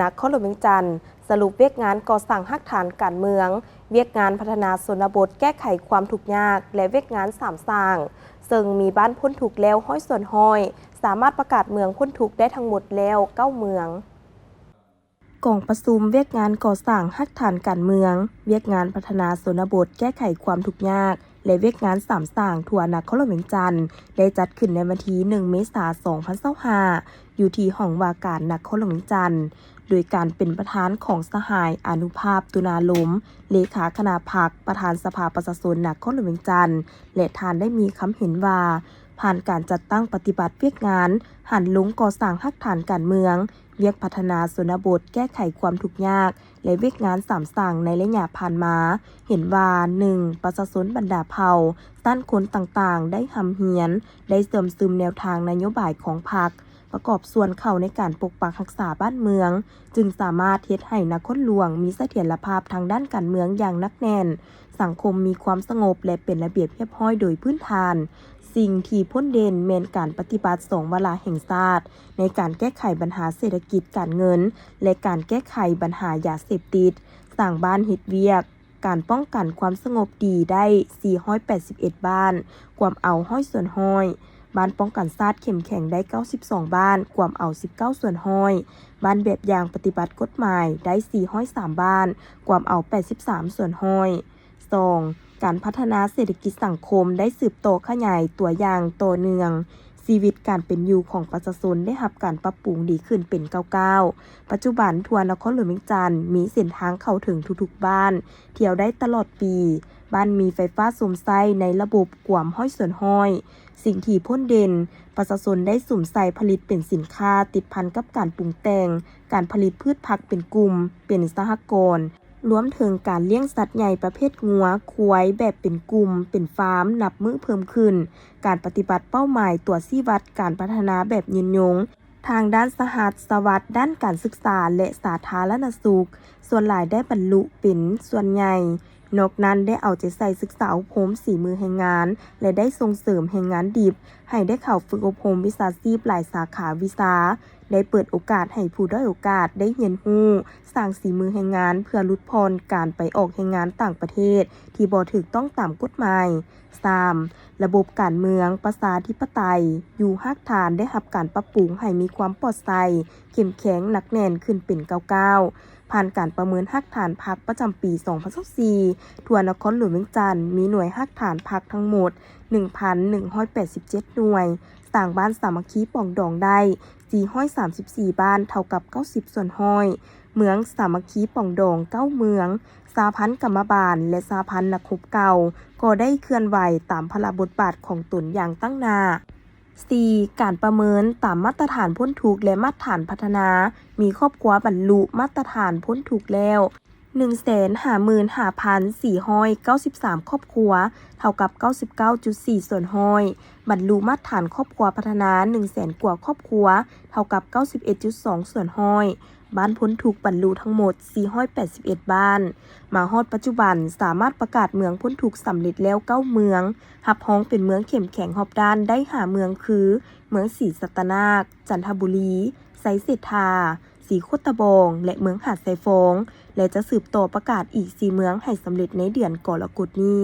ນະຄອນຫຼວງວຽງຈັນ ສະຫຼຸບວຽກງານກໍ່ສ້າງຮາກຖານການເມືອງ, ວຽກງານພັດທະນາຊົນນະບົດແກ້ໄຂຄວາມທຸກຍາກ ແລະ ວຽກງານສາມສ້າງ, ເຊິ່ງມີບ້ານພົ້ນທຸກແລ້ວຮ້ອຍສ່ວນຮ້ອຍ, ສາມາດປະກາດເມືອງພົ້ນທຸກໄດ້ທັງໝົດແລ້ວເກົ້າເມືອງ. ກອງປະຊຸມວຽກງານກໍ່ສ້າງຮາກຖານການເມືອງ, ວຽກງານພັດທະນາຊົນນະບົດແກ້ໄຂຄວາມທຸກຍາກ ແລະ ວຽກງານສາມສ້າງທົ່ວນະຄອນຫຼວງວຽງຈັນ ໄດ້ຈັດຂຶ້ນໃນວັນທີໜຶ່ງ ເມສາ ສອງພັນຊາວຫ້າ ຢູ່ທີ່ຫ້ອງວ່າການນະຄອນຫຼວງວຽງຈັນ, ໂດຍການເປັນປະທານຂອງສະຫາຍ ອານຸພາບ ຕຸນາລົມ ເລຂາຄະນະພັກ ປະທານສະພາປະຊາຊົນນະຄອນຫຼວງວຽງຈັນ ແລະ ທ່ານໄດ້ມີຄຳເຫັນວ່າ ຜ່ານການຈັດຕັ້ງປະຕິບັດວຽກງານຫັນລົງກໍ່ສ້າງຮາກຖານການເມືອງ, ວຽກພັດທະນາຊົນນະບົດແກ້ໄຂຄວາມທຸກຍາກ ແລະ ວຽກງານສາມສ້າງໃນໄລຍະຜ່ານມາ, ເຫັນວ່າ ໜຶ່ງ ປະຊາຊົນບັນດາເຜົ່າ, ຊັ້ນຄົນຕ່າງໆ ໄດ້ຮ່ຳຮຽນ, ໄດ້ເຊື່ອມຊຶມແນວທາງນະໂຍບາຍຂອງພັກ, ປະກອບສ່ວນເຂົ້າໃນການປົກປັກຮັກສາບ້ານເມືອງ, ຈຶ່ງສາມາດເຮັດໃຫ້ນະຄອນຫຼວງມີສະຖຽນລະພາບທາງດ້ານການເມືອງຢ່າງໜັກແໜ້ນ, ສັງຄົມມີຄວາມສະຫງົບ ແລະ ເປັນລະບຽບຮຽບຮ້ອຍໂດຍພື້ນຖານ. ສິ່ງທີ່ພົ້ນເດັ່ນແມ່ນການປະຕິບັດສອງວາລະແຫ່ງຊາດ ໃນການແກ້ໄຂບັນຫາເສດຖະກິດການເງິນ ແລະ ການແກ້ໄຂບັນຫາຢາເສບຕິດ, ສ້າງບ້ານເຮັດວຽກ, ການປ້ອງກັນຄວາມສະຫງົບດີໄດ້ສີ່ຮ້ອຍແປດສິບເອັດບ້ານ, ກວມເອົາຮ້ອຍສ່ວນຮ້ອຍ, ບ້ານປ້ອງກັນຊາດເຂັ້ມແຂງໄດ້ເກົ້າສິບສອງບ້ານ, ກວມເອົາສິບເກົ້າສ່ວນຮ້ອຍ, ບ້ານແບບຢ່າງປະຕິບັດກົດໝາຍໄດ້ສີ່ຮ້ອຍສາມບ້ານ, ກວມເອົາແປດສິບສາມສ່ວນຮ້ອຍ. ສອງ ການພັດທະນາເສດຖະກິດສັງຄົມໄດ້ສືບຕໍ່ຂະຫຍາຍຕົວຢ່າງຕໍ່ເນື່ອງ. ຊີວິດການເປັນຢູ່ຂອງປະຊາຊົນໄດ້ຮັບການປັບປຸງດີຂຶ້ນເປັນກ້າວໆ. ປັດຈຸບັນທົ່ວນະຄອນຫຼວງວຽງຈັນມີເສັ້ນທາງເຂົ້າເຖິງທຸກໆບ້ານ, ທ່ຽວໄດ້ຕະຫຼອດປີ. ບ້ານມີໄຟຟ້າຊົມໃຊ້ໃນລະບົບກວມຮ້ອຍສ່ວນຮ້ອຍ. ສິ່ງທີ່ພົ້ນເດັ່ນ, ປະຊາຊົນໄດ້ສຸມໃສ່ຜະລິດເປັນສິນຄ້າຕິດພັນກັບການປຸງແຕ່ງ, ການຜະລິດພືດຜັກເປັນກຸ່ມ, ເປັນສະຫະກອນ, ລວມເຖິງການລ້ຽງສັດໃຫຍ່ປະເພດງົວ, ຄວາຍແບບເປັນກຸ່ມ, ເປັນຟາມ ນັບມື້ເພີ່ມຂຶ້ນ, ການປະຕິບັດເປົ້າໝາຍຕົວຊີ້ວັດການພັດທະນາແບບຍືນຍົງ ທາງດ້ານສະຫັດສະຫວັດດ້ານການສຶກສາ ແລະ ສາທາລະນະສຸກ, ສ່ວນຫຼາຍໄດ້ບັນລຸເປັນສ່ວນໃຫຍ່. ນອກນັ້ນໄດ້ເອົາໃຈໃສ່ສຶກສາອົບຮົມສີມືແຮງງານ ແລະ ໄດ້ສົ່ງເສີມແຮງງານດິບໃຫ້ໄດ້ເຂົ້າຝຶກອົບຮົມວິຊາຊີບຫຼາຍສາຂາວິຊາ, ໄດ້ເປີດໂອກາດໃຫ້ຜູ້ດ້ອຍໂອກາດໄດ້ຮຽນຮູ້ສ້າງສີມືແຮງງານ ເພື່ອຫຼຸດຜ່ອນການໄປອອກແຮງງານຕ່າງປະເທດທີ່ບໍ່ຖືກຕ້ອງຕາມກົດໝາຍ. ສາມ ລະບົບການເມືອງປະຊາທິປະໄຕຢູ່ຮາກຖານໄດ້ຮັບການປັບປຸງໃຫ້ມີຄວາມປອດໃສ, ເຂັ້ມແຂງ, ໜັກແໜ້ນຂຶ້ນເປັນກ້າວໆ. ຜ່ານການປະເມີນຮາກຖານພັກປະຈຳປີສອງພັນຊາວສີ່ ທົ່ວນະຄອນຫຼວງວຽງຈັນມີໜ່ວຍຮາກຖານພັກທັງໝົດໜຶ່ງພັນໜຶ່ງຮ້ອຍແປດສິບເຈັດໜ່ວຍ, ສ້າງບ້ານສາມັກຄີປອງດອງໄດ້ສີ່ຮ້ອຍສາມສິບສີ່ບ້ານ ເທົ່າກັບເກົ້າສິບສ່ວນຮ້ອຍ, ເມືອງສາມັກຄີປອງດອງເກົ້າເມືອງ, ສະຫະພັນກຳມະບານ ແລະ ສະຫະພັນນັກຮົບເກົ່າ ກໍໄດ້ເຄື່ອນໄຫວຕາມພາລະບົດບາດຂອງຕົນຢ່າງຕັ້ງໜ້າ. ສີ່ ການປະເມີນຕາມມາດຕະຖານພົ້ນທຸກ ແລະ ມາດຕະຖານພັດທະນາ, ມີຄອບຄົວບັນລຸມາດຕະຖານພົ້ນທຸກແລ້ວໜຶ່ງແສນຫ້າໝື່ນຫ້າພັນສີ່ຮ້ອຍເກົ້າສິບສາມຄອບຄົວ, ເທົ່າກັບເກົ້າສິບເກົ້າຈຸດສີ່ສ່ວນຮ້ອຍ, ບັນລຸມາດຕະຖານຄອບຄົວພັດທະນາໜຶ່ງແສນກວ່າຄອບຄົວ, ເທົ່າກັບເກົ້າສິບເອັດຈຸດສອງສ່ວນຮ້ອຍ. ບ້ານພົ້ນທຸກບັນລຸທັງໝົດສີ່ຮ້ອຍແປດສິບເອັດບ້ານ. ມາຮອດປັດຈຸບັນ ສາມາດປະກາດເມືອງພົ້ນທຸກສຳເລັດແລ້ວເກົ້າເມືອງ, ຮັບຮອງເປັນເມືອງເຂັ້ມແຂງຮອບດ້ານໄດ້ຫ້າເມືອງ ຄື ເມືອງສີສັດຕະນາກ, ຈັນທະບູລີ, ໄຊເສດຖາ, ສີໂຄດຕະບອງ ແລະ ເມືອງຫາດຊາຍຟອງ ແລະ ຈະສືບຕໍ່ປະກາດອີກສີ່ເມືອງໃຫ້ສຳເລັດໃນເດືອນກໍລະກົດນີ້.